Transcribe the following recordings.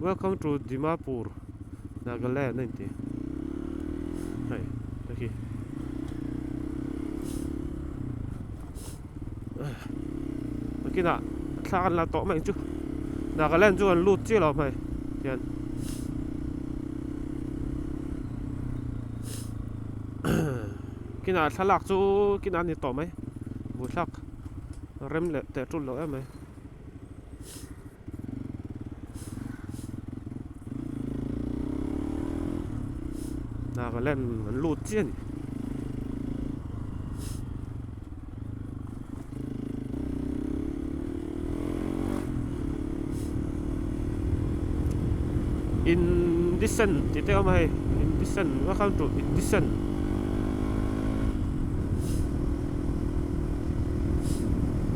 Welcome to Dimapur, Nagaland a inti. Hei, te khi. Nakinah thla an la tawh mai ang chu. Nagaland chu an lut chiah lo hmai hian. Kinah thlalak chu kinah a ni tawh mai. Buaithlak rem leh teh tul loh em mai. Nagaland an lut chiah a ni. Indecent tih te a awm a hei indecent welcome to indecent.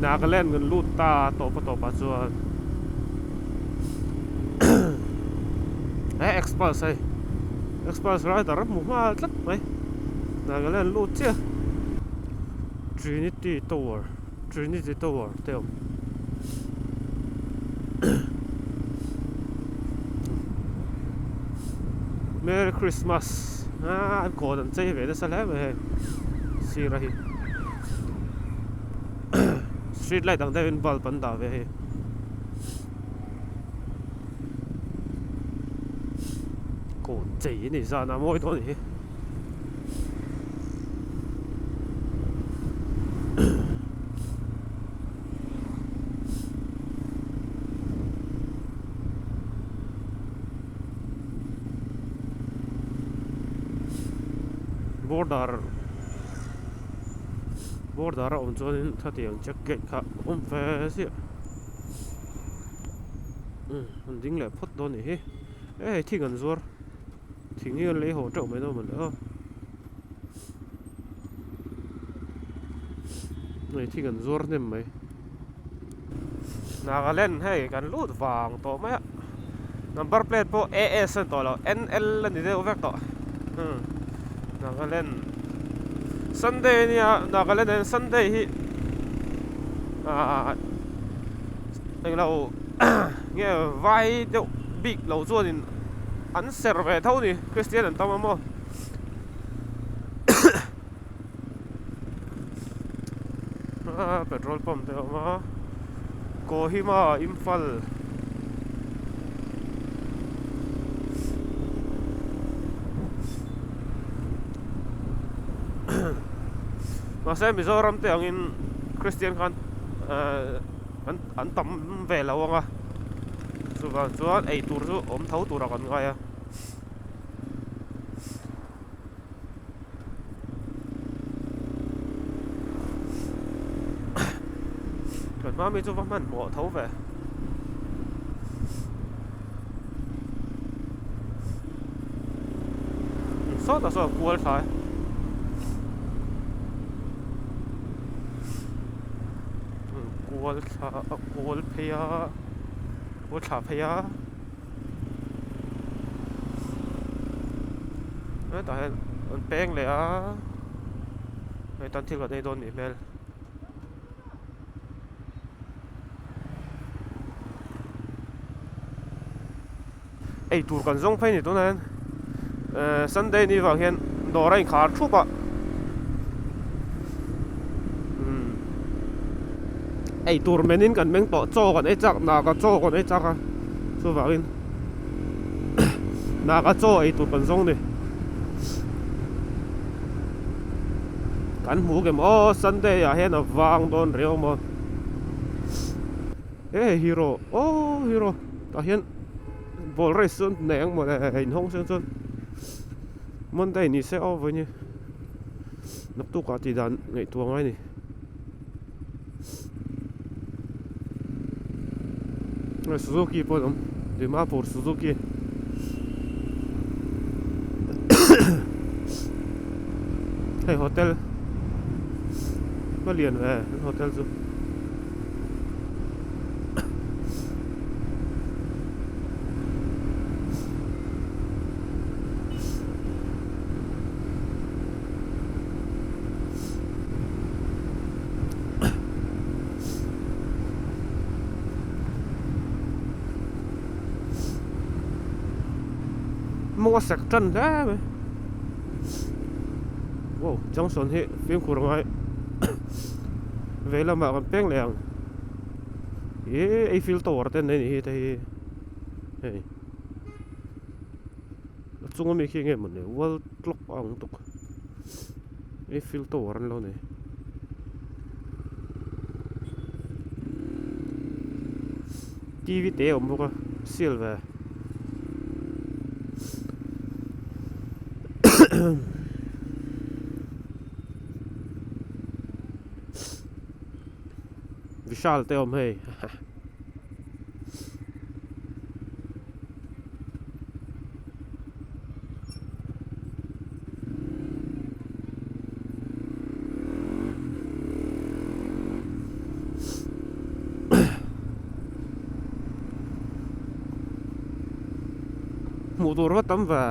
Nagaland kan lut ta tawp a tawpah chuan he express hei express rider a hmu nghal tlat mai Nagaland lut chiah Trinity Tower Trinity Tower te a awm Merry Christmas ah an kawn an chei ve nasa hle mai hei sir a hi street light ang deuhin bulb an dah ve hei kawn chei a ni zan a mawi dawn a ni hi. Border border a awm chuanin khatiang check gate kha a awm ve ziah umm an ding leh phawt dawn anih hi e hei thing an zuar thing hi an lei haw teuh mai dawn mawni aw. Hei thing an zuar hnem mai. Nagaland hei kan lut vang tawh mai a number plate pawh AS a ni tawh lo NL a ni deuh vek tawh umm Nagaland Sunday a nia Nagaland ah hian Sunday hi ahh englo nge vai deuh bik lo chuanin an serh ve tho a ni Christian an tam a maw. Petrol pump te a awm a Kohima Imphal mahse Mizoram te angin Christian khan ehh an tam ve lo ang a chuvang chuan eitur chu awm tho turah kan ngai a. Kan hma mi chu va hmanhmawh tho ve. Sawtah sawn kual thlai. Kual thla a kual phei a kual thla phei a. Hetah hian an peng leh a hei tan thil kan ei dawn nih hmel. Ei tur kan zawng phei ni tunah hian ehh Sunday ni vang hian dawr a inkhar thup a umm ei tur men in kan meng tawh chaw kan ei chak naka chaw kan ei chak a chuvangin naka chaw ei tur kan zawng ni kan hmu kem aw Sunday ah hian a vang dawn riau maw he hero aw hero tah hian ball race chu an nei ang mawle inhawng seng chuan Monday ni se aw vawiin hi naktuk ah tih dan ngaihtuah ngai a ni. Suzuki pawh an awm Dimapur Suzuki hei hotel a lian ve hotel chu. Mawng a sek tan hle mai. Wow junction hi fimkhur a ngai vei lamah kan peng leh ang. Ih Eiffel Tower te an nei anih hi te hi hei a chunga mi khi enge mawni world clock a ang tuk Eiffel Tower an lo nei. T_v te a awm bawk a sial ve. Vishal te awm hei. Hmuh tur va tam ve.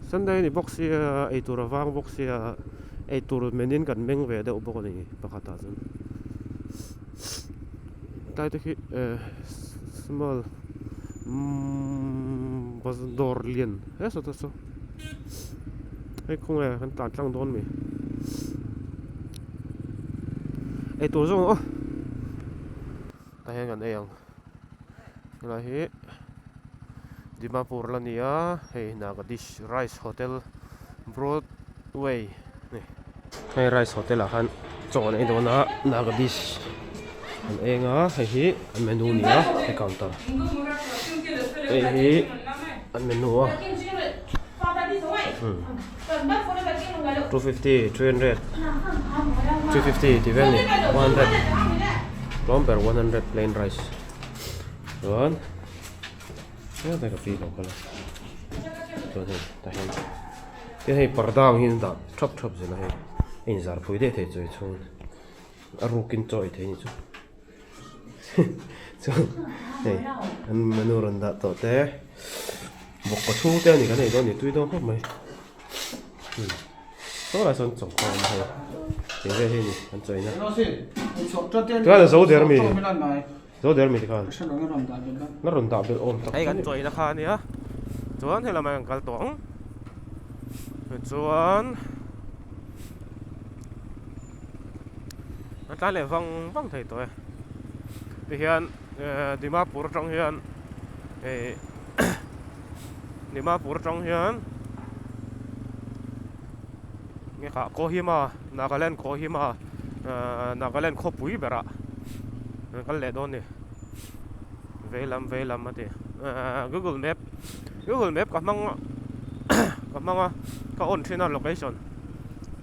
Sunday a ni bawk sia eitur a vang bawk sia eitur menin kan meng ve deuh bawk a ni pakhatah chuan tlai te khi eh small umm dawr lian he saw te saw hei khawnge kan tlan tlang dawn mi eitur zawng aw tah hian kan ei ang helai hi Dimapur la ni a hei Nagadish Rice Hotel Broadway a ni. Hei Rice Hotel ah khan chaw an ei dawn a Nagadish an eng a hei hi an menu a ni a hei counter hei hi an menu a 250 300 350 tih vel a ni 100 tlawm ber 100 plain rice. Chuan helai ka pi lo kal a chuan hei tah hian tin hei parda ang hi an dah thap thap zel a hei a inzar phui daih thei chawi chhung a rukin chaw ei thei a nih chu chuan hei an menu rawn dah tawh te bawk kaw chhung te a ni kan ei dawn a ni tui dawn khawp mai. Saw lai sawn chawng khawm hei tih vel hi a ni an chawina chuan a zo der mi zo der mi tikhan la rawn dah belh awm tak hei kan chawina kha a nia chuan hei lamah hian kan kal tawh ang tichuan an tlan leh vang vang thei tawh e tihian Dimapur atang hian ih Dimapur atang hian nge kha Kohima Nagaland Kohima ahh Nagaland khawpui berah an kal leh dawn a ni veilam veilam a ti ahh Google map Google map ka hmang ka hmang a ka on thin a location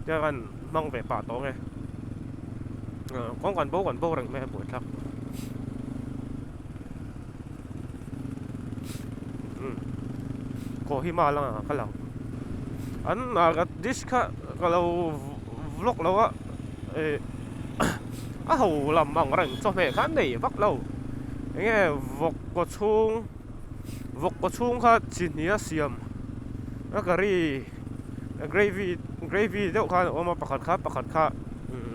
te khan hmang ve pah tawh nge ahh kawng kan bo kan bo reng mai a buaithlak. Kohima langa ka lang an ah dish kha ka lo vlog lo a ih a ho lam ang reng chawhmeh kha an nei vak lo eng nge vawk kaw chhung vawk kaw chhung kha chi hnih a siam a curry gravy gravy deuh khan a awm a pakhat kha pakhat kha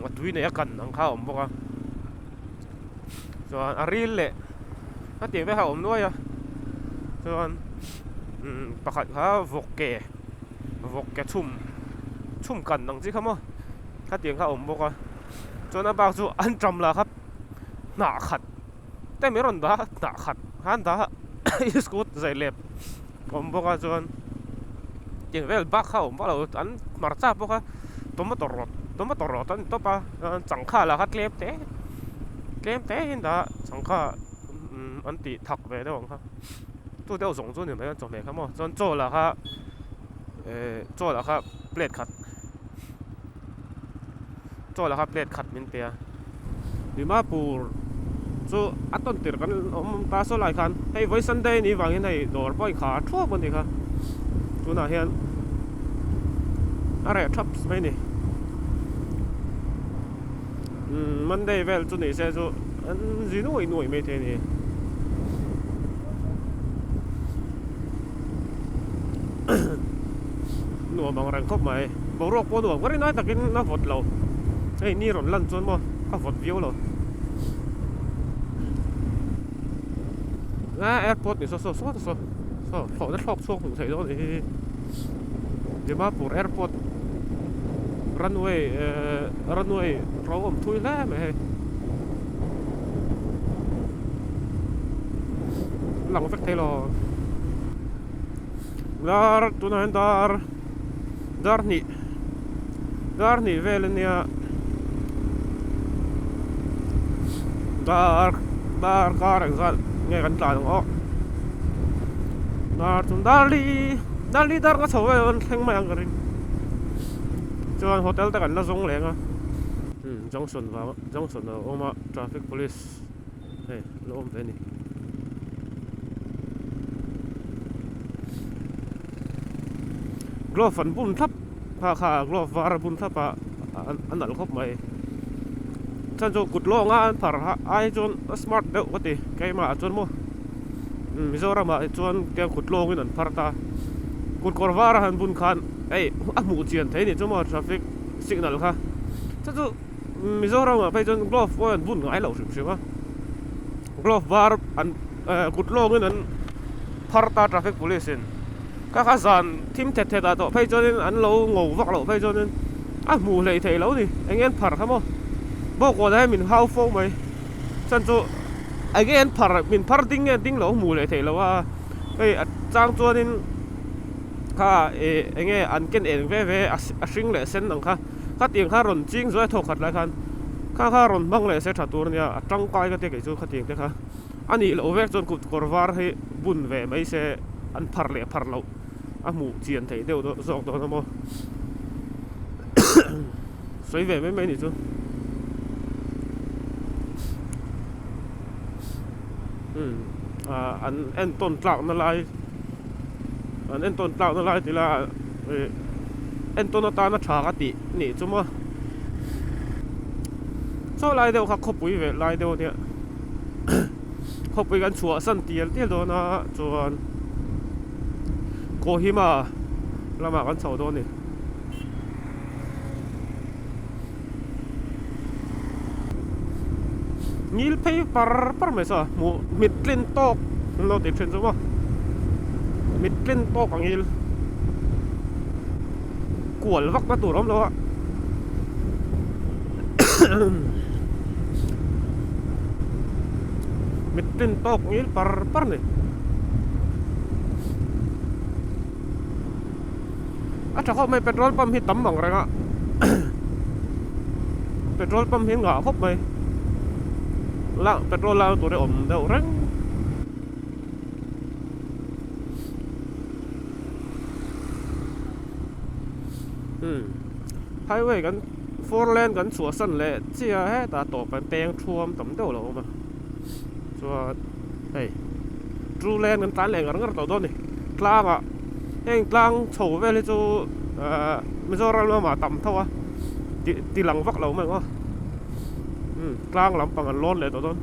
a tui nei a kan ang kha a awm bawk a. Chuan a ril leh a tih vek a awm nuai a chuan umm pakhat kha vawk ke vawk ke chhum chhum kan ang chi kha maw khatiang kha a awm bawk a chuan a bak chu an ṭam lah kha hnah khat te mai rawn dah a hnah khat kha an dah a iskut zai lep a awm bawk a chuan tiang vel bak kha a awm vak lo an hmarcha pawh kha tomato rawt tomato rawt a ni tawp a chuan changkha lah kha tlem te tlem te hi an dah a changkha umm an tih thak ve deuh ang kha chu deuh zawng chu a ni mai a chawhmeh kha maw chuan chaw lah kha ehh chaw lah kha plate khat chaw lah kha plate khat min pe a Dimapur chu a tawn tirh kan awm ta saw lai khan hei vawi Sunday a nih vangin hei dawr pawh a inkhar thuap a ni kha tunah hian a reh thap mai a ni umm Monday vel chu ni se chu an zi nuai nuai mai thei a ni. Nuam ang reng khawp mai. Boruak pawh nuam ka rin ai takin a vawt lo. Hei ni rawn lan chuan maw. a vawt viau lo. A airport ni saw saw saw saw saw thlawhna thlawk chhuak hmuh theih dawn a nih hi Dimapur airport runway ehh runway ro awm thui hle mai hei lang vek thei lo dar tunah hian dar dar hnih dar hnih vel ania dar dar kar engzat nge kan tlan ang aw dar chu dar li dar li dar ka chho vel an thleng mai ang ka ring chuan hotel te kan la zawng leng a junction vang junction a awm a traffic police hei la awm ve a ni. Glove an bun thlap kha kha glove var a bun thlap a a nalh khawp mai chhan chu kut lawnga an phar ai chuan a smart deuh ka ti keimah ah chuan maw Mizoram ah chuan tiang kut lawngin an phar ta kut kawr var a han bun khan hei a hmuh chian thei anih chu maw traffic signal kha chhan chu Mizoram ah phei chuan glove pawh an bun ngai lo hrim hrim a glove var an kut lawngin an phar ta traffic police in kha kha zan thim thet thet ah tawh phei chuanin an lo ngo vak loh phei chuanin a hmuh hleih theih loh a ni eng nge an phar kha maw bawkawt ah hian min hau fo mai chhan chu eng nge an phar min phar ding nge ding loh a hmuh hleih theih loh a hei a chang chuanin kha ih eng nge an ken eng ve ve a hring leh sen ang kha khatiang kha rawn ching zuai a thawk khat lai khan kha kha rawn hmang leh se tha tur a nia a tangkai ka tia kei chu khatiang te kha. A nih loh vek chuan kut kawr var hi bun ve mai se an phar leh phar loh a hmuh chian theih deuh zawk dawn a maw sawi ve mai mai ni chu. Umm an entawn tlak na lai an entawn tlak na lai ti la ih entawn atana tha ka tih nih chu maw chaw lai deuh kha khawpui ve lai deuh ania. Khawpui kan chhuah san tial tial dawn a chuan Kohima lamah kan chho dawn a ni. Ngil phei par par mai saw hmuh mit tlin tawk an lo tih thin chu maw mit tlin tawk a ngil kual vak na tur a awm lo a. Mit tlin tawk ngil par par ni. A tha khawp mai petrol pump hi tam ang reng a petrol pump hi ngah khawp mai lah petrol lak na tur hi awm deuh reng. Umm highway kan four lane kan chhuahsan leh chiah a hetah tawp an peng thuam tam deuh lo awm a chuan hei two lane kan tlan leh ngar ngar tawh dawn a ni tlangah heng tlang chho vel hi chu ahh Mizoram lamah tam tho a ti ti lang vak lo mai ang aw umm tlang lampang an lawn leh tawh dawn.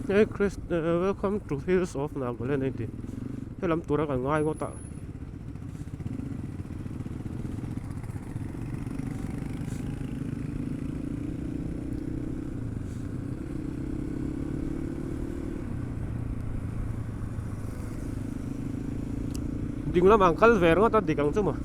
Hey Chris welcome to hills of Nagaland a inti helam tura kan ngai ngawt a ding lamah an kal ve ringawt a dik ang chu maw.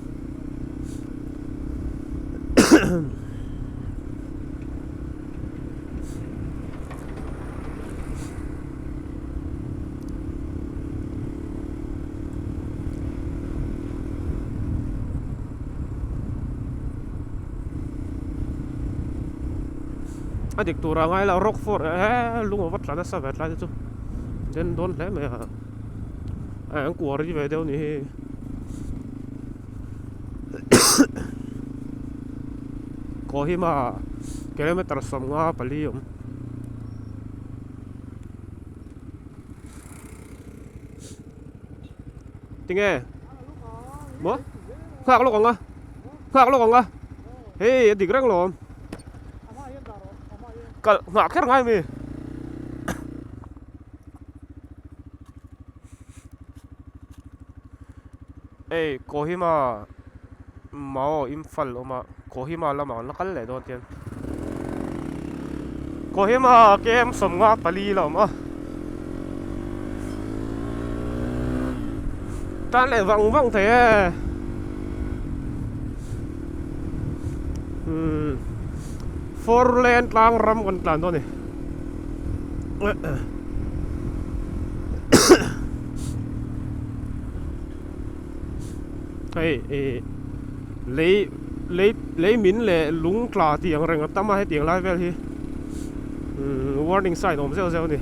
A dik turah ngai lo rock fort eee lung a va tla nasa ve tlai te chu den dawn hle mai a an kuar ri ve deuh a nih hi. Kohima kilometer 54 awm. Tinge? Maw? Nghak lawk ang a. Nghak lawk ang a. Hei a dik reng lawm. Kal nghah kher ngai mi. Hei Kohima Mao Imphal awm a Kohima lamah an la kal leh dawn tian Kohima KM 54 la awm a tan leh vang vang thei e umm four lane tlang ram kan tlan dawn a ni. Hei ih lei lei lei min leh lung tla tih ang reng a tam a hetiang lai vel hi umm warning sign awm zeuh zeuh a ni.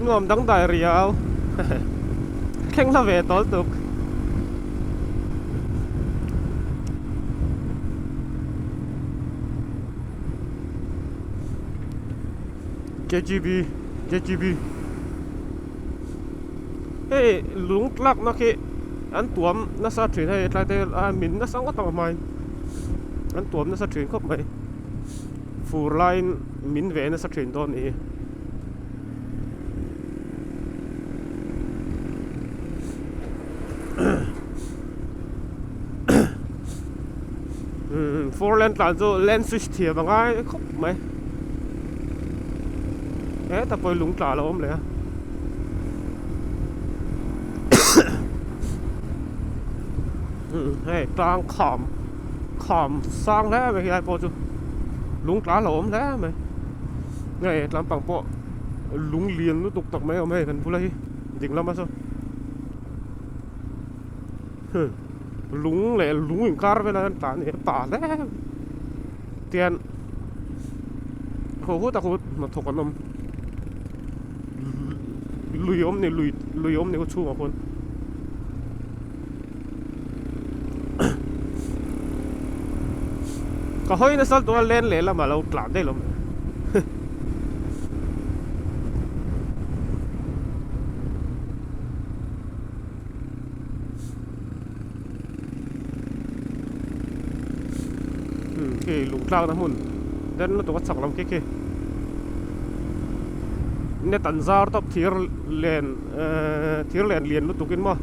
Nuam dangdai riau thleng hla ve tawl tuk. KGB KGB Hei lung tlakna khi an tuam nasa thin hei tlai te a min nasa ngawt ang hmain an tuam nasa thin khawp mai fur laiin min ve nasa thin dawn a ni hi. Four lane tlan chu lane switch thiam a ngai khawp mai heta pawh hi lung tla a lo awm leh a hei tlang kham kham sang hle mai helai pawh chu lung tla a lo awm hle mai hei tlampang pawh lung lian lutuk tak mai a awm hei kan bula hi ding lama saw. Lung leh lung inkar velah hian tah ni a tah hle tian ho hut a hut hnathawk an awm lui awm ni lui lui awm ni khaw chhungah khuan ka hawi nasa tawh a len leh lamah lo tlan daih lo mai. Khi lung tlakna hmun den lutuk a chak lam khi khi net an zar tawp thir len ehh thir len lian lutuk in maw.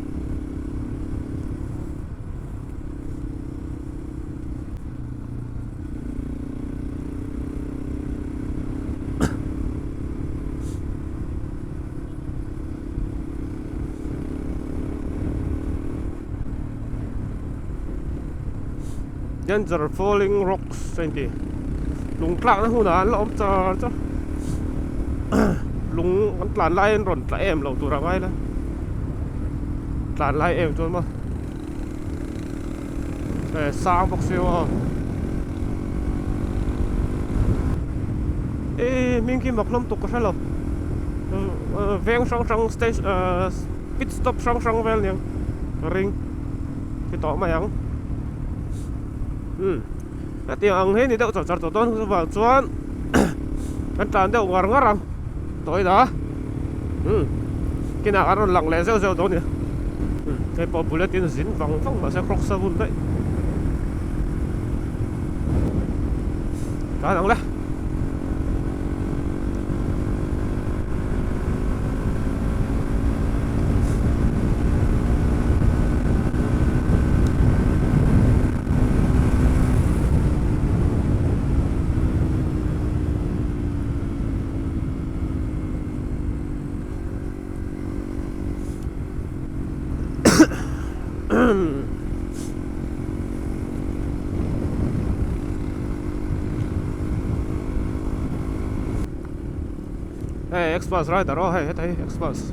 Danger falling rocks a inti lung tlakna hunah an la awm char char lung an tlan lai an rawn tla em lo tur a ngai la tlan lai em chuan maw eh sang bawk si maw eh hming khi mak hlawm tuk ka hre lo veng hrang hrang station pit stop hrang hrang vel aniang ka ring ti tawh mai ang umm hetiang ang hi ni deuh char char tawh dawn chuvang chuan kan tlan deuh ngar ngar ang tawih dah umm kinah an rawn lang leh zeuh zeuh dawn a ni hei pawh bullet in zin vang vang mahse crocs a vun daih tlan ang le. Hei Xpulse rider aw hei heta hi Xpulse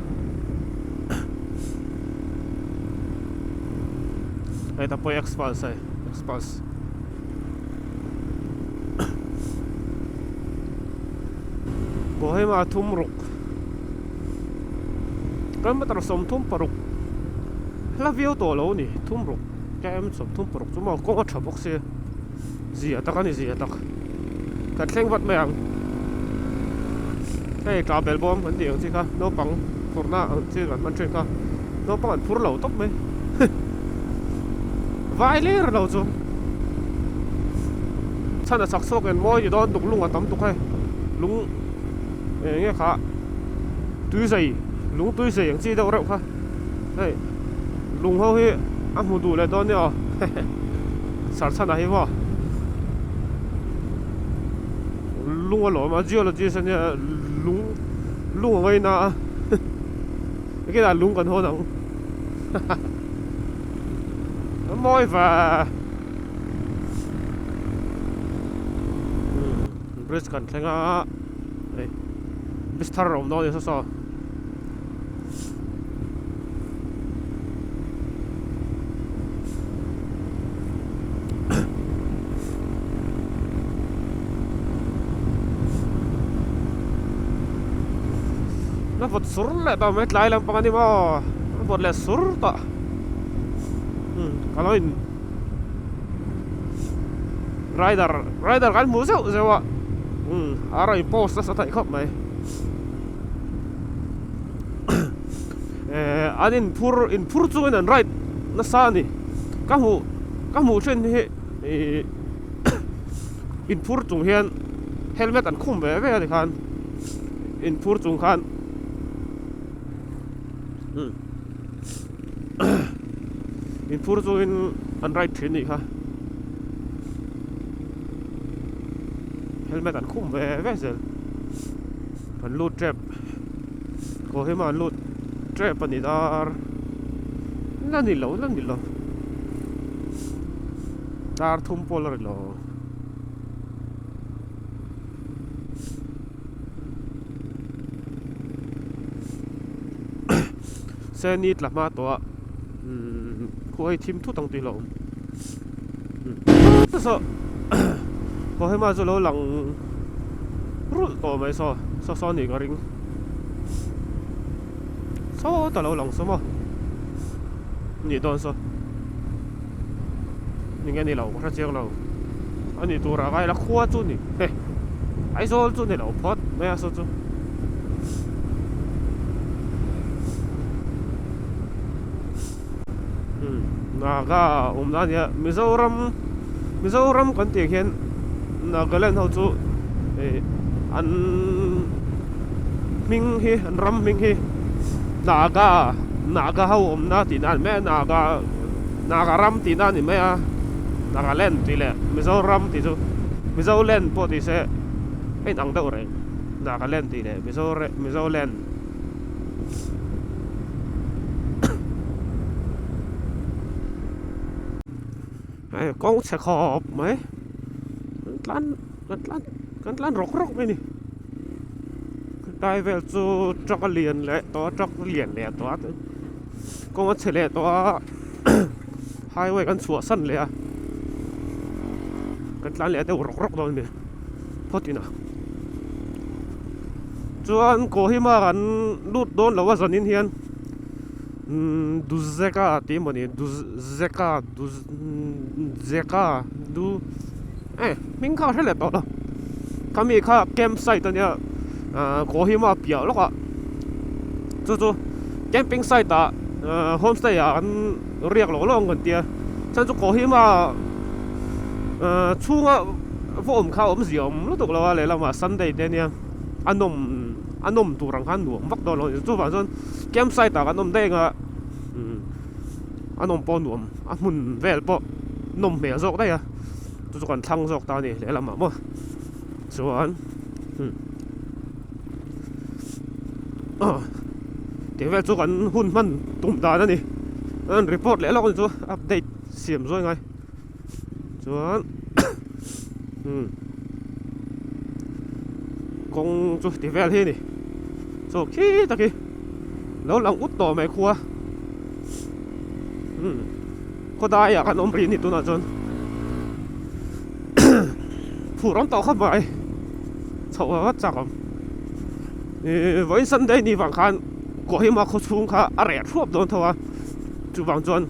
heta pawh Xpulse hei Xpulse Kohima thum ruk kilometer 36 hla viau tawh lo a ni thum ruk km 36 chu maw kawng a tha bawk sia zia tak a ni zia tak kan thleng vat mai ang. Hei tah bel bawm kan tih ang chi kha naupang phurhna ang chi kan hman thin kha naupang an phur lo tawp mai vai ler lo chu chhan a chak chhuak en mawi ni dawn tuk lung a tam tuk hei lung eng nge kha tui zai lung tui zai ang chi deuh reuh kha hei lung ho hi a hmu duh leh dawn nia aw sarchhan ah hi maw. Lung a lawm a geologist a nia lung lung a ngaina a enge dah lung kan hawn ang a mawi va bridge kan thleng a hei bridge thar a awm dawn a ni saw saw. A vawt sur leh tawh mai tlai lampang a ni maw a vawt leh sur tawh umm ka lo in rider rider kan hmuh zeuh zeuh a umm a rawn in post nasa theih khawp mai. Eh an inphur inphur chungin an ride nasa a ni ka hmuh ka hmuh thin hi ih inphur chung hian helmet an khum ve ve a ni khan inphur chung khan umm inphur chungin an ride thin a nih kha helmet an khum ve ve zel. An lut tep Kohima an lut tep a ni dar la ni lo la ni lo dar thum pawh la ri lo seni tla hma tawh a umm khuai thim thut ang tih hlauhawm saw Kohima chu lo lang rulh tawh mai saw saw saw anih ka ring saw ta lo lang saw maw nih dawn saw ni nge ni lo ka hre chiang lo a nih tur ah ngai la khua chu ni he Aizawl chu ni lo phawt mai a saw chu. Naga awm na ania Mizoram Mizoram kan tih hian Nagaland ho chu ih an hming hi an ram hming hi Naga Naga ho awm na tih na a ni mai a Naga Naga ram tih na a ni mai a Nagaland tih leh Mizoram tih chu Mizoland pawh tih se a inang deuh reng Nagaland tih leh Mizoland. Hei kawng chhe khawp mai kan tlan kan tlan kan tlan rawk rawk mai a ni tlai vel chu truck a lian leh tawh a truck a lian leh tawh a kawng a chhe leh tawh a highway kan chhuah san leh a kan tlan leh deuh rawk rawk dawn a ni phawt in a. Chuan Kohima kan lut dawn lo a zanin hian umm Duzeka tih emaw ni Duzeka Duzeka Du eh hming kha ka hre leh tawh lo khami kha camp site ania ah Kohima piah lawk ah chu chu camping site ah homestay ah an riak lawk lawk ang kan tia chuan chu Kohima ah chhunga va awm kha awmzia awm lutuk lo a lehlamah Sunday te ania a nawm a nawm tur ang khan nuam vak dawn lo a ni chuvang chuan camp site ah kan awm daih anga umm a nawm pawh nuam a hmun vel pawh nawm hmel zawk daih a chu chu kan thlang zawk ta a ni lehlamah maw chuan umm aw tih vel chu kan hun hman tum dan a ni an report leh lawk a ni chu update siam zuai ngai. Chuan umm kawng chu ti vel hi a ni chaw khi tak hi lo lang ut tawh mai khua umm khawdai ah kan awm rih a ni tunah chuan phur awm tawh khawp mai chhoh a vat chak awm ihh vawiin sunday ni vang khan Kohima khaw chhung kha a reh thuap dawn tho a chuvang chuan.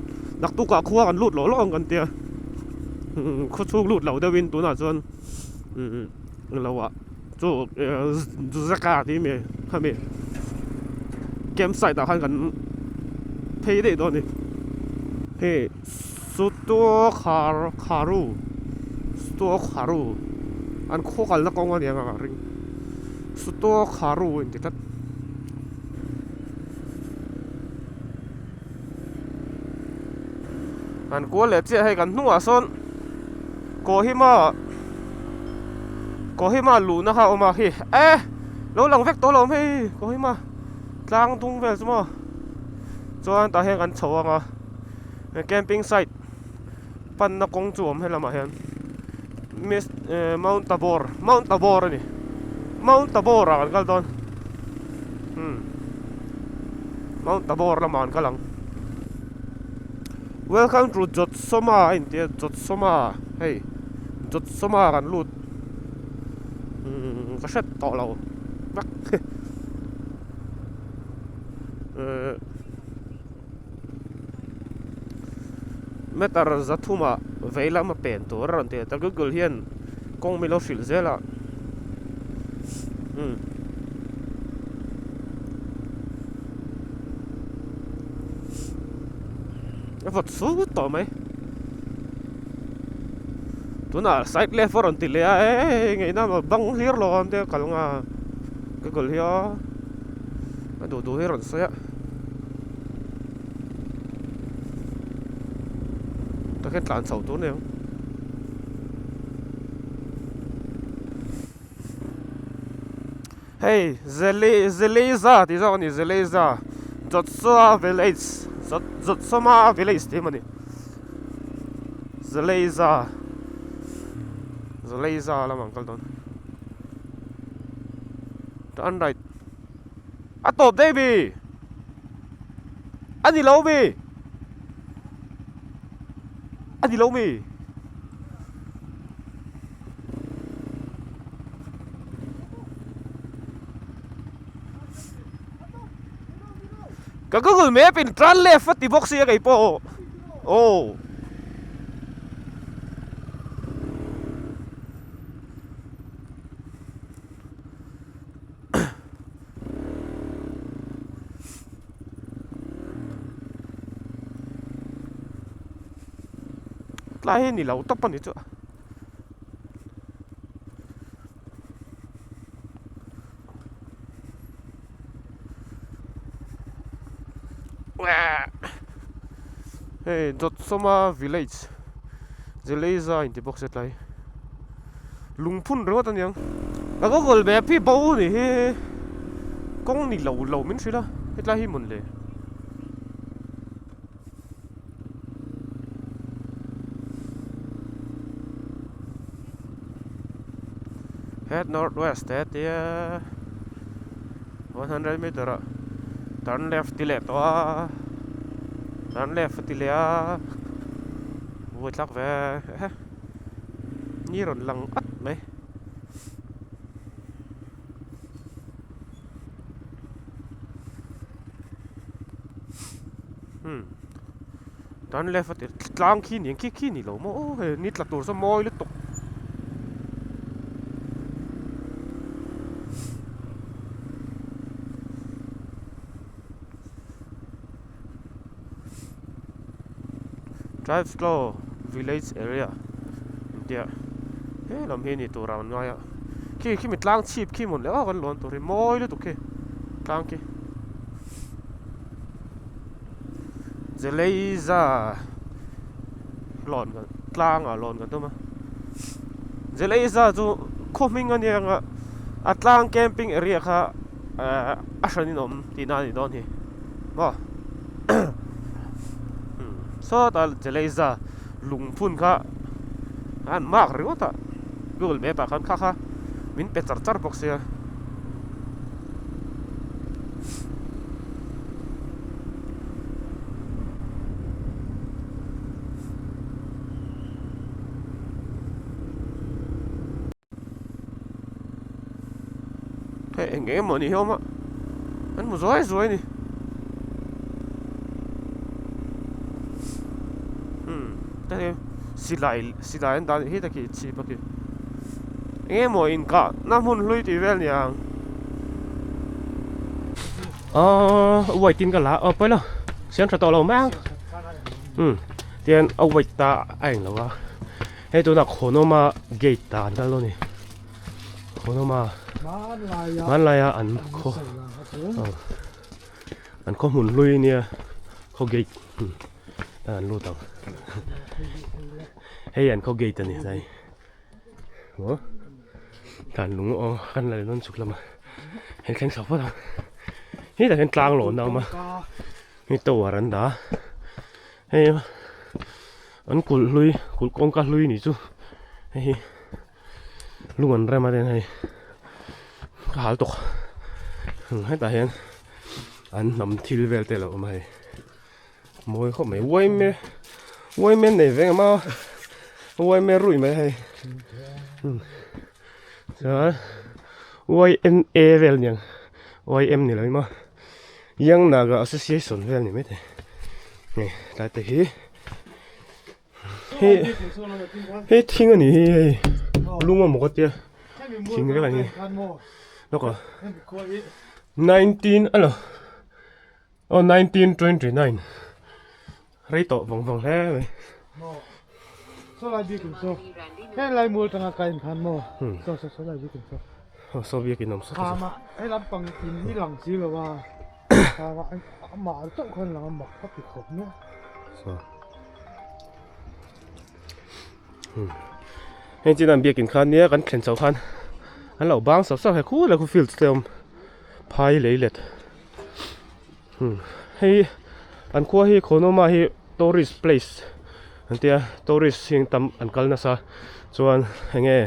Naktukah khua kan lut lo lo ang kan tia khaw chhung lut lo deuhin tunah chuan lo ah. Chu Zaka tih mi khami camp site ah khan kan phei daih dawn a ni. Hei Sutuo Khar Kharu Sutuo Kharu an khaw kalna kawng a ni ang a ring Sutuo Kharu a inti tlat. An kual leh chiah hei kan hnungah sawn Kohima Kohima luhna kha a awm a khi e lo lang vek tawh lo awm hei Kohima tlang dung vel chu maw chuan tah hian kan chho ang a camping site panna kawng chu a awm helamah hian miss Mount Tabor Mount Tabor a ni Mount Tabor ah kan kal dawn umm Mount Tabor lamah kan kal ang welcome to Jotsoma a inti a Jotsoma hei Jotsoma kan lut umm ka hret tawh lo vek ehh. Meter zathumah vei lam a pen tur a rawn ti a ta google hian kawng min lo hrilh zel a umm a vawt sut tawh mai tunah side left a rawn ti leh a e ngaihna bang hlir lo a awm te kal nga google hi aw. A duh duh hi a rawn sawi a tah khian tlan chho tur a ni ang hei zeli zeliza tih zawk a ni zeliza Jotsua village Jot Jotsoma village tih emaw ni Zeliza Zeliza lamah an kal dawn. Turn right A tawp daih mi A ni lo mi A ni lo mi Ka Google Map in turn left a ti bawk sia kei pawh aw. Tlai hi ni lo tawp a ni chu hei Dawtsawma village Jeleiza inti bawk se tlai. Lungphun ringawt a niang. Ka Google map hi bo ni hi kawng ni lo lo min hrilh a hetlai hi mawn le. Head north west te tia 100 meter ah turn left ti leh tawh a turn left a ti leh a buaithlak ve ehe. Ni rawn lang at mai. Hmm. Turn left a ti tlang khi ni ang khi khi ni lo maw aw hei ni tla tur saw mawi lutuk. Drive slow village area intia he lam hi ni tur a an ngai a khi khimi tlang chhip khi mawn leh awk an lawn tur hi mawi lutuk khi tlang khi Jeleiza lawn tlang ah lawn kan tum a Jeleiza chu khaw hming a nia ang a a tlang camping area kha ehh a hran in awm tihna a nih dawn hi maw sawtah Jeleiza lungphun kha an mark ringawt a Google map ah khan kha kha min pe char char bawk sia. Hei eng eng emaw ni hi a awm a an hmu zuai zuai a ni umm hei silai silai an dah anih hi taki chhip a khi. Eng emaw inkah na hmun hlui tih vel niang. Aaa white in ka la a pawi lo siam tha tawh lo mai ang umm tihian a white ta a eng lo a hei tunah khawnawma gate ta an kal dawn a ni khawnawma hmanlaia an khaw an khaw hmun hlui nia khaw gate an lut ang hei an khaw gate a ni tlai. Maw tlan lung aw kan la dawn chhuk lama hei thleng chho phawt ang hetah hian tlang lawn a awm a hei tower an dah a hei an kulh hlui kulh kawngka hlui nih chu hei hi lung an rem a ten hei ka hal tawk hetah hian an hnam thil vel te a lo awm a hei. Mawi khawp mai uaime uaime nei ve ang a uaime rui mai hei chuan YMA vel niang YM ni lo emaw Young Naga Association vel ni maithei hei tlai te hi hei hei thing a ni hi hei lung a maw ka tia thing vek a ni lawk a 19 a lo. Aw 1929 rei tawh vawng vawng hle mai. Maw saw lai biakin saw heng lai mual tanga ka en khan maw saw saw saw lai biakin saw. Aw saw biakin awm saw saw. Khama he lampang in hi lang si lo a khama amah chauh khan lang a mak ka ti khawp nia. Saw. Heng chin an biakin khan nia kan thlen chho khan an lo bang sap sap he khu la khu field te awm phai lei let. Hei an khua hi Khonoma hi tourist place an tia tourist hi tam an kal nasa chuan eng nge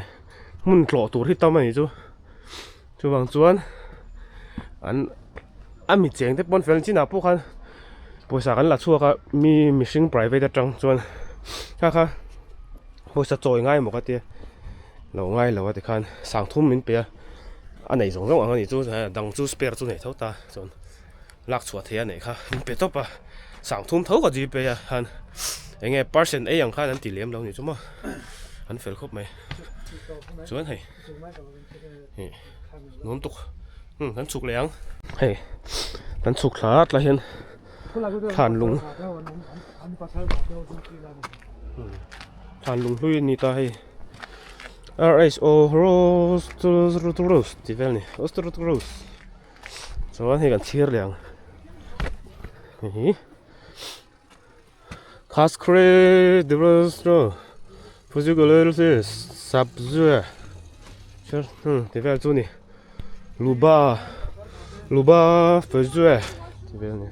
hmun tlawh tur hi tam a nih chu chuvang chuan an a mi cheng te pawn fel chinah pawh khan pawisa kan la chhuak a mi mihring private atang chuan kha kha pawisa chawi ngai maw ka tia lo ngai lo a tikhan sangthum min pe a. A nei zawng zawng ang a nih chu dang chu spare chu nei tho ta chuan lak chhuah theih a neih kha min pe tawp a sang thum tho ka G pay a khan eng nge percent ei ang khan an ti lem lo nih chu maw an fel khawp mai chuan hei ih nuam tuk umm kan chhuk leh ang hei kan chhuk thla tla hian thlan lung thlan lung hlui a ni ta hei. RSO Rose Rose tih vel a ni Rose Rose chuan hei kan chhir leh ang hei hi Khaskhre tih vel chu a ni Luba Luba Fezue tih vel a ni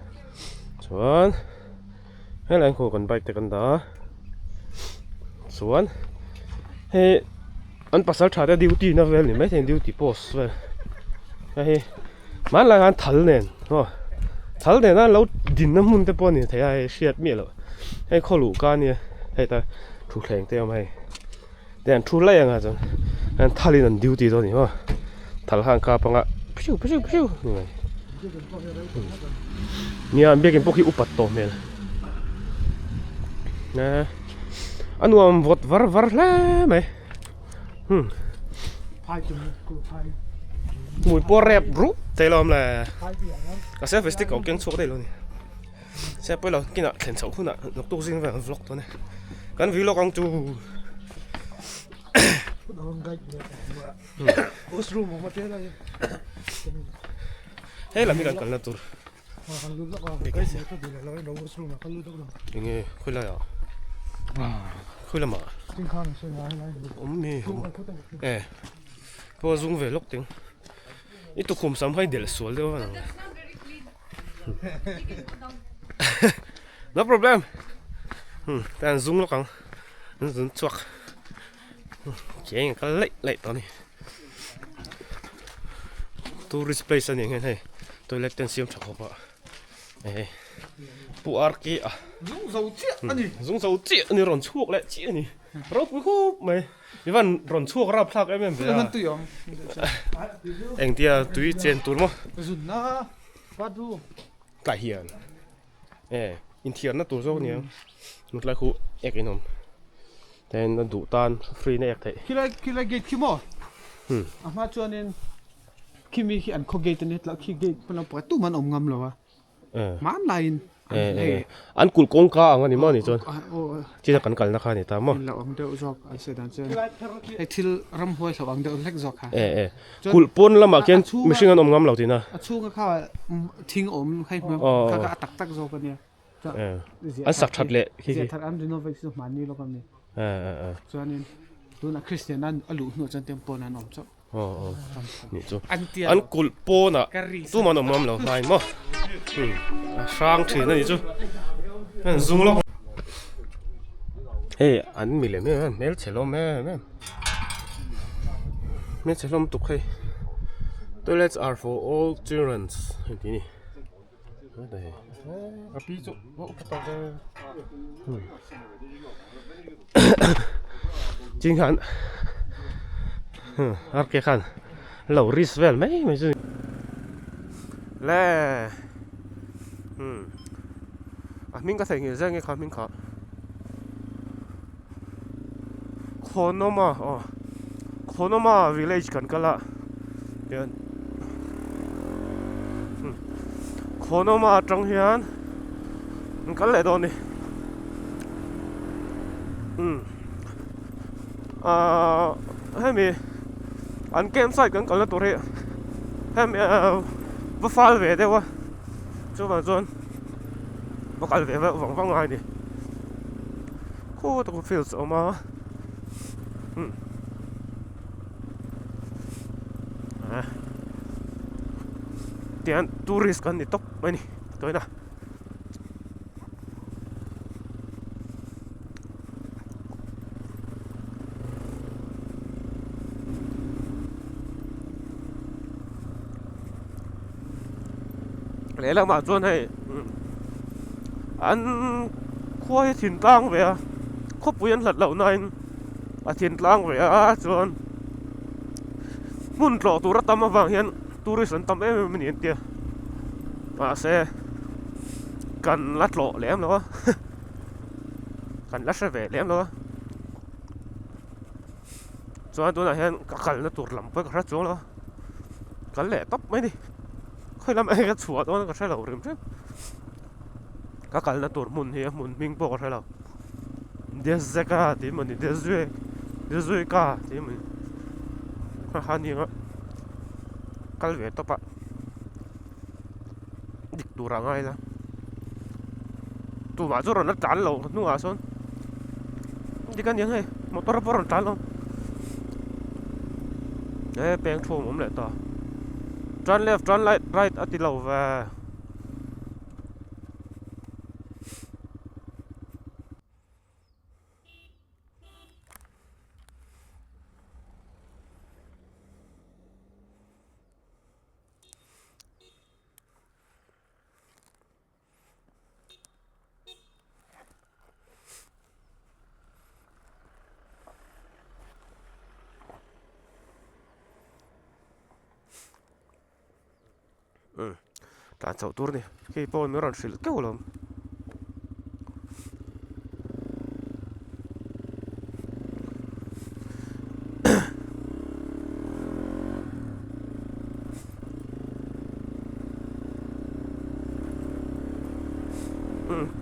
chuan helai khaw kan bike te kan dah a chuan hei an pasal tha te duty na vel ni maithei duty post vel hei hi hmanlai khan thal nen aw thal nena lo dinna hmun te pawh a ni thei a hei hriat miah loh hei khaw luh ka ania hei ta thutthleng te a awm a hei te an thu laih ang a chuan an thalin an duty dawn a ni maw thal kha an kap anga phiu phiu phiu ni mai nia an biakin pawh khi upat tawh hmel eh a nuam vawt var var hle mai hmm hmui pawh rep rup thei lo awm le ka selfie stick a awm keng chhuak daih lo a ni. Se pawh ilo kinah thlen chhoh hunah naktuk zing vel an vlog dawn e kan vlog ang chu hei lam hi kan kalna tur enge khawi lai ah khawi lamah awm mi e pawh a zung ve lawk teng i tukhum sam kha i delh sual deuh a No problem. Ta an zung lawk ang. An zun chhuak. Cheng kal laih laih tawh a ni. Tourist place a ni ang hian hei toilet te an siam tha khawp a. Hei Pu RK a. Zung zo chiah a ni. Zung zo chiah a ni rawn chhuak leh chiah a ni. Ropui khawp mai. I van rawn chhuak rap thlak em em ve a. Engtia tui chen tur maw? Tlai hian e inthiarna tur zawk aniang tlai khu ek in awm then a duh tan free na ek theih. Khilai khilai gate khi maw? A hma chuanin khi mi khi an khaw gate a nia tlauh khi gate hma lam pangah tumah an awm ngam lo a. Hmanlaiin hei an kulh kawngka ang a ni maw ni chuan china kan kalna kha a ni ta maw. Lo ang deuh zawk an sawi dan chuan hei thil ramhuai hlauh ang deuh hlek zawk kha. Kulh pawn lamah khian mihring an awm ngam lo tihna. A chhunga kha thing awm hei hmel kha kha a tak tak zawk a nia. An sak that leh khi khi. Ziah thar an renovate chu hmanni lawk a ni. Chuanin tunah Kristian an a luh hnuah chuan temple an awm chauh. Nih chu an kulh pawnah tumah an awm ngam lo hnai maw a hrang thin a nih chu an zung lawk hei an mi lem em em hmelchhe hlawm em em hmelchhe hlawm tuk hei toilets are for all childrens hei tih a ni. Ching khan RK khan lo risk vel mai mai chu le a hming ka theihnghilh zet nge kha hming kha Khonoma aw Khonoma village kan kal a tian Khonoma atang hian an kal leh dawn a ni ahh hemi an camp site kan kalna tur hi hemi va fal ve deuh a chuvang chuan va kal ve vang vang ngai a ni. Khaw tak fields a awm a umm ah tihian tourist kan ni tawp mai a ni tawina. Lehlamah chuan hei an khua hi thin tlang ve a khawpui an hlat loh nain a thin tlang ve a chuan hmun tlawh tur a tam avang hian tourist an tam em em a ni an tia mahse kan la tlawh lem lo a kan la hre ve lem lo a chuan tunah hian ka kalna tur lam pawh ka hre chuang lo a kal leh tawp mai a ni khawi lamah hian ka chhuah dawn ka hre lo hrim hrim ka kalna tur hmun hi a hmun hming pawh ka hre lo Dezeka tih emaw ni Dezue Dezueka tih emaw ni kha kha nia kal ve tawp a dik tur a ngai la tumah chu rawn la tlan lo hnungah sawn dik a niang hei motor pawh rawn tlan lo he peng thu a awm leh ta turn left turn right right a ti lo ve. Tlan chhoh tur a ni hei pawh min rawn hrilh keuh alawm.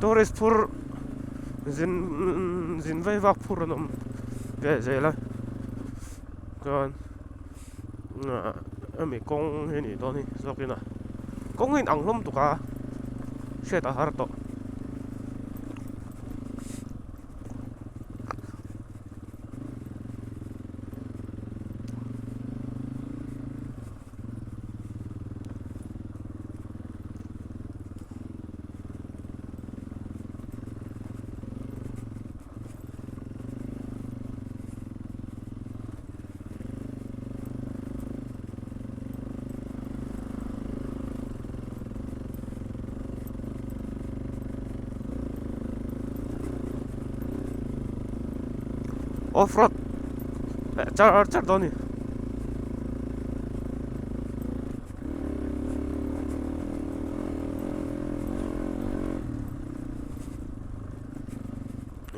Tourist phur zin zin vei vak phur an awm ve zel a chuan hemi kawng hi a nih dawn hi zawkin a kawng hi a inang hlawm tuk a hriat a har tawh. Off road leh char char dawn a ni.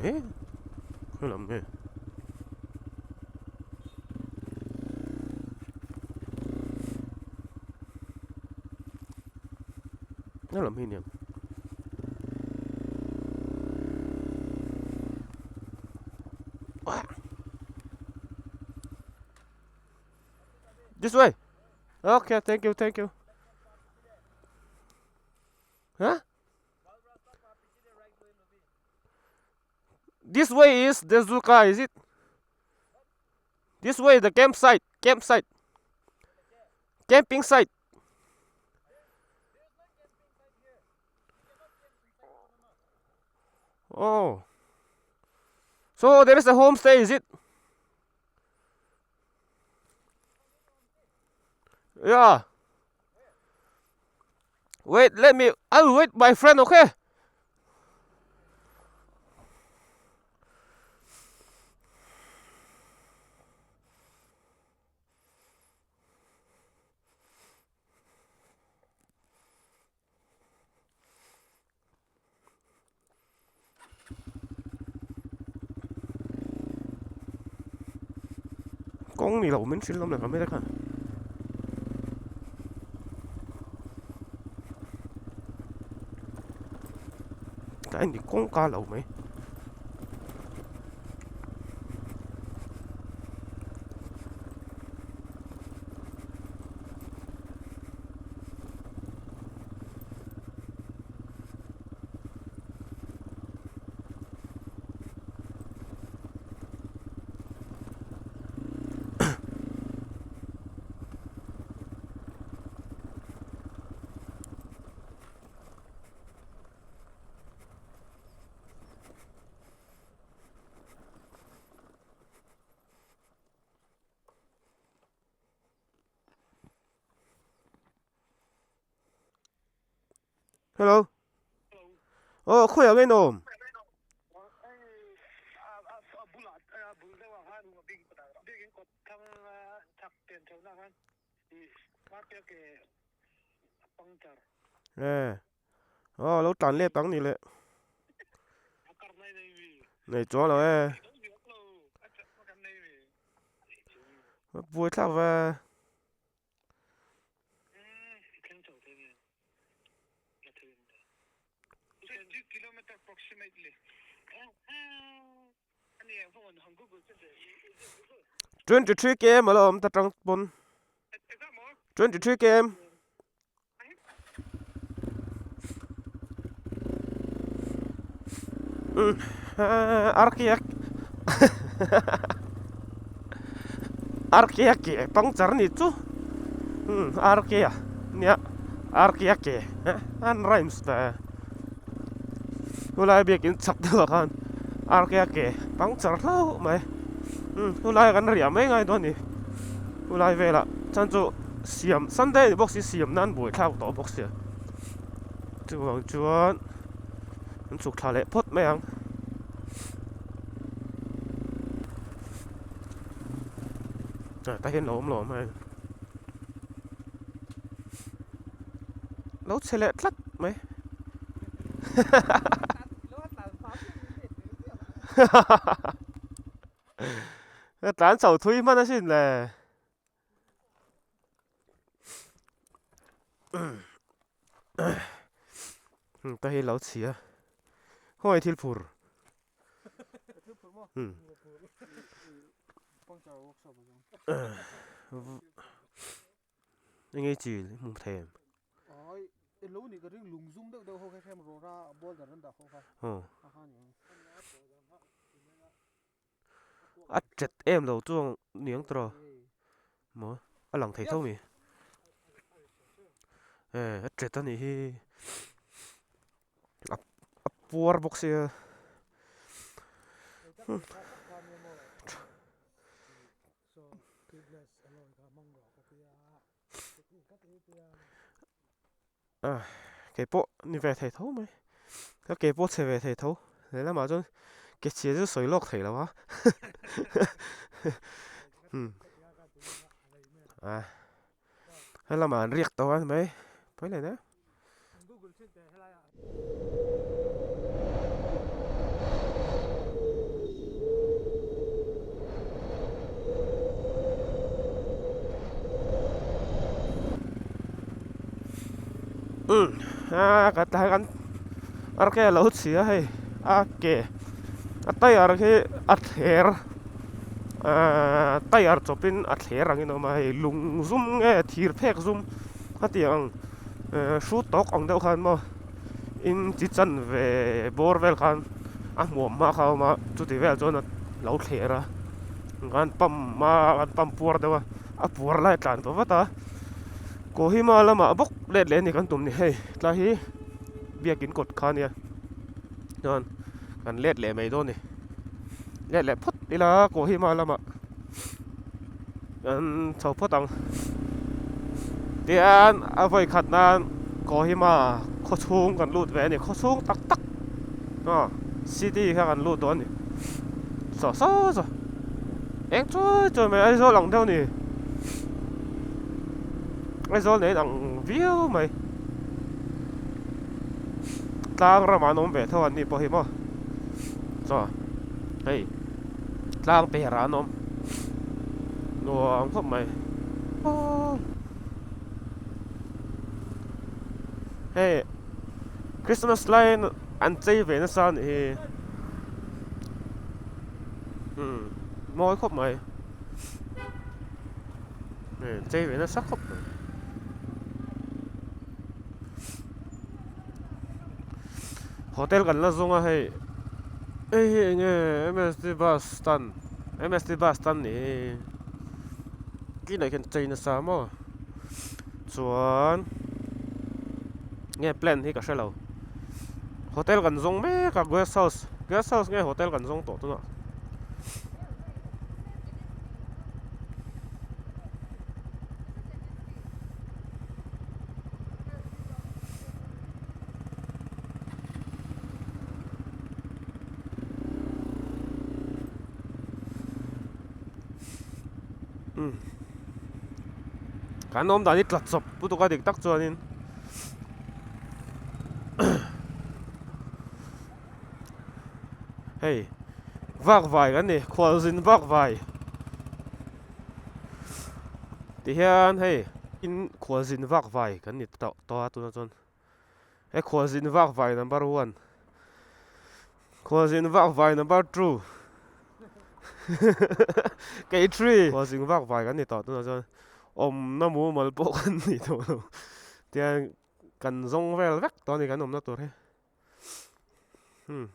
Eh khawi lam nge. lam hi aniang. This way. Okay, thank you, thank you. Huh? This way is Dezuka, is it? This way the campsite, campsite. Camping site. Oh. So there is a homestay, is it? Yeah. Wait, let me. I'll wait, my friend, okay? Kawng ni lo min hrilh awm leh mai te khan. Ka en ni kawngka lo mai. Hello. Aw khawiah nge in awm? Aw lo tlan let ang ni le. Nei chuang lo e. Buai thlak ve. 23 km a la awm ta tang pawn 23 km arkiak arkiak ke puncture ni chu arkia nia arkia ke an rhymes ta chulai biakin chak deuh ah khan arkia ke puncture hlauh mai chulai kan riah mai ngai dawn a ni chulai velah chuan chu siam Sunday a ni bawk si siam nan buai thlak tawh bawk sia chuvang chuan an chhuk thla leh phawt mai ang. Tah hian lo awm lo awm hei lo chhe leh tlat mai ka tlan chho thui hman asin le. Ta hi lo chhia khawngaih thil phur enge chi hmu thei em a chet em lo chu niang tawh maw a lang thei tho mi eh a chet a nih hi a puar bawk sia Kei pawh ni ve thei tho mai ka ke pawh chhe ve thei tho lehlamah chuan ke chhia chu sawi lawk thei lo a a helamah an riak tawh a ni mai pawi leh nen. A ka tlai kan ar ke a lo chhia hei a ke a tyre khi a thler ahh tyre chawp in a thler angin a awm a hei lung zum nge thir phek zum khatiang ang ehh hrut tawk ang deuh khan maw in chi chan ve bawr vel khan a hmuam hma kha a awm a chuti vel chuan a lo thler a kan pump a kan pump puar deuh a a puar lai a tlan ta vat a. Kohima lamah bawk let leh a ni kan tum ni hei tlai hi biakin kawt kha ania chuan kan let leh mai dawn a ni let leh phawt ila Kohima lamah kan chho phawt ang tihian a vawi khat nan Kohima khaw chhung kan lut ve a ni khaw chhung tak tak aw city kha kan lut dawn a ni saw saw saw. Eng chuai chuai mai Aizawl ang deuh a ni. Aizawl nen ang viau mai. Tlang ramah an awm ve tho an ni pawh hi maw. Chaw hei tlang perah an awm nuam khawp mai. Hei Christmas laiin an chei ve nasa a nih hi. Umm mawi khawp mai hei chei ve nasa khawp mai hotel kan la zawng a hei hei hi eng nge M S T bus stand M S T bus stand nih hi kinah khian chei nasa maw chuan nge plan hi ka hre lo hotel kan zawng mek a guest house guest house nge hotel kan zawng tawh tunah umm kan awm dan hi tla chawp lutuk a dik tak chuanin. Hei vak vai kan ni khualzin vak vai tihian hei in khualzin vak vai kan ni tawh tawh a tunah chuan he khualzin vak vai number one khualzin vak vai number two kei three khualzin vak vai kan ni tawh tunah chuan awmna mumal pawh kan ni tawh lo tiang kan zawng vel vek tawh a ni kan awmna tur hi. Hmm.